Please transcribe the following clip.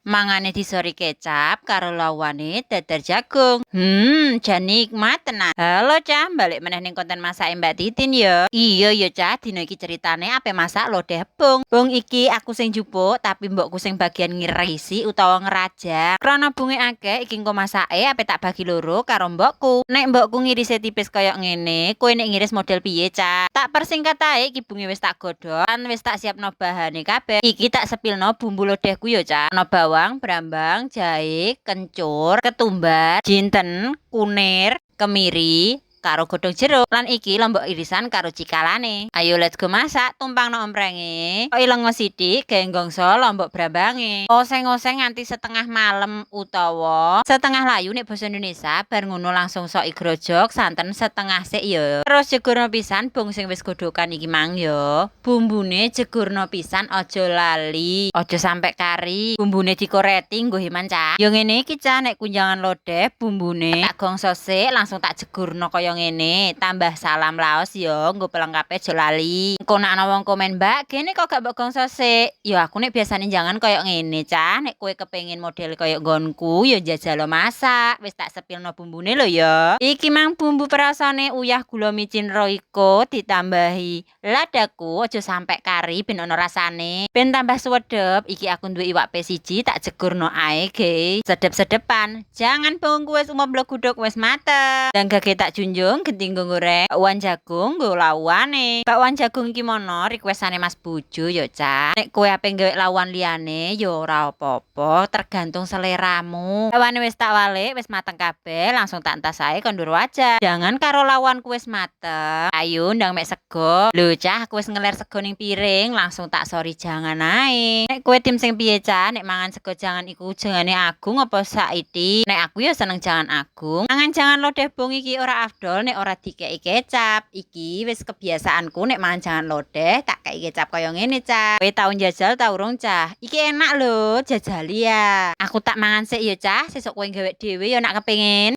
Mangane disori kecap karo lawuhane dadar jagung. Jan nikmat tenan. Halo, Cah, balik meneh ning konten masake Mbak Titin ya. Iya ya, Cah, dina iki ceritane ape masak lodeh bung. Bung iki aku sing jupuk, tapi mbokku sing bagian ngirisi utawa ngerajang. Krana bunge akeh, iki engko masake ape tak bagi loro karo mbokku. Nek mbokku ngirise tipis kaya ngene, kowe nek ngiris model piye, Cah? Tak persingkat ae, iki bunge wis tak godhog, lan wis tak siapno bahane kabeh. Iki tak spillno bumbu lodehku ya, Cah. Ana bawang, brambang, jahe, kencur, ketumbar, jinten, kunir, kemiri, karo godhong jeruk. Lan iki lombok irisan karo cikalane. Ayo, let's go masak, tumpangno omprenge. Kok lengo sithik, gawe nggongso lombok brambange. Oseng-oseng nganti setengah malem utawa setengah layu nek basa Indonesia, bar ngono langsung soki grojok santen setengah sik ya. Terus jegurno pisan bung sing wis godhogan iki mang ya. Bumbune jegurno pisan, aja lali. Aja sampe kari. Bumbune dikoreti nggo heman, Cah. Ya ngene iki, Cah, nek kunjangan lodeh bumbune tak gongso sik, langsung tak jegurno kaya ngene. Tambah salam laos ya, nggo pelengkape aja lali. Engko nek ana wong komen, "Mbak, gene kok gak mbok gongso sik?" Ya aku nek biasane jangan kaya ngene, Cah. Nek kowe kepengin model kaya nggonku ya jajal masak. Wis tak spillno bumbune lho ya. Iki mang bumbu perasane uyah, gula, micin, Royco, ditambahi ladaku, aja sampe kari ben ana rasane. Ben tambah suwedep, iki aku duwe iwak pe siji tak jegurno ae ge. Sedep-sedepan. Jangan bungku wis umum guduk wis mateng. Dan gage tak junjung genti nggo goreng bakwan jagung nggo lawuhane. Bakwan jagung iki mono requestane Mas Bojo ya, Cah. Nek kowe ape gawe lawuhan liyane ya ora apa-apa, tergantung seleramu. Bakwane wis tak walik, wis mateng kabeh, langsung tak entas ae kondur wajan. Jangan karo lawuhanku wis mateng. Ayo ndang mek sego. Lho, Cah, aku wis ngeler sego ning piring, langsung tak sori jangan ae. Nek kowe tim sing piye, Cah? Nek mangan sego jangan iku jangane agung apa saiki? Nek aku ya seneng jangan agung. Mangan jangan lodeh bung iki ora afdol nek ora dikeki kecap. Iki wis kebiasaanku, nek mangan jangan lodeh tak kei kecap kaya ngene, Cah. Kowe tau njajal ta urung, Cah? Iki enak lho, jajali ya. Aku tak mangan sik ya, Cah, sesuk kowe gawe dhewe ya nek kepengin.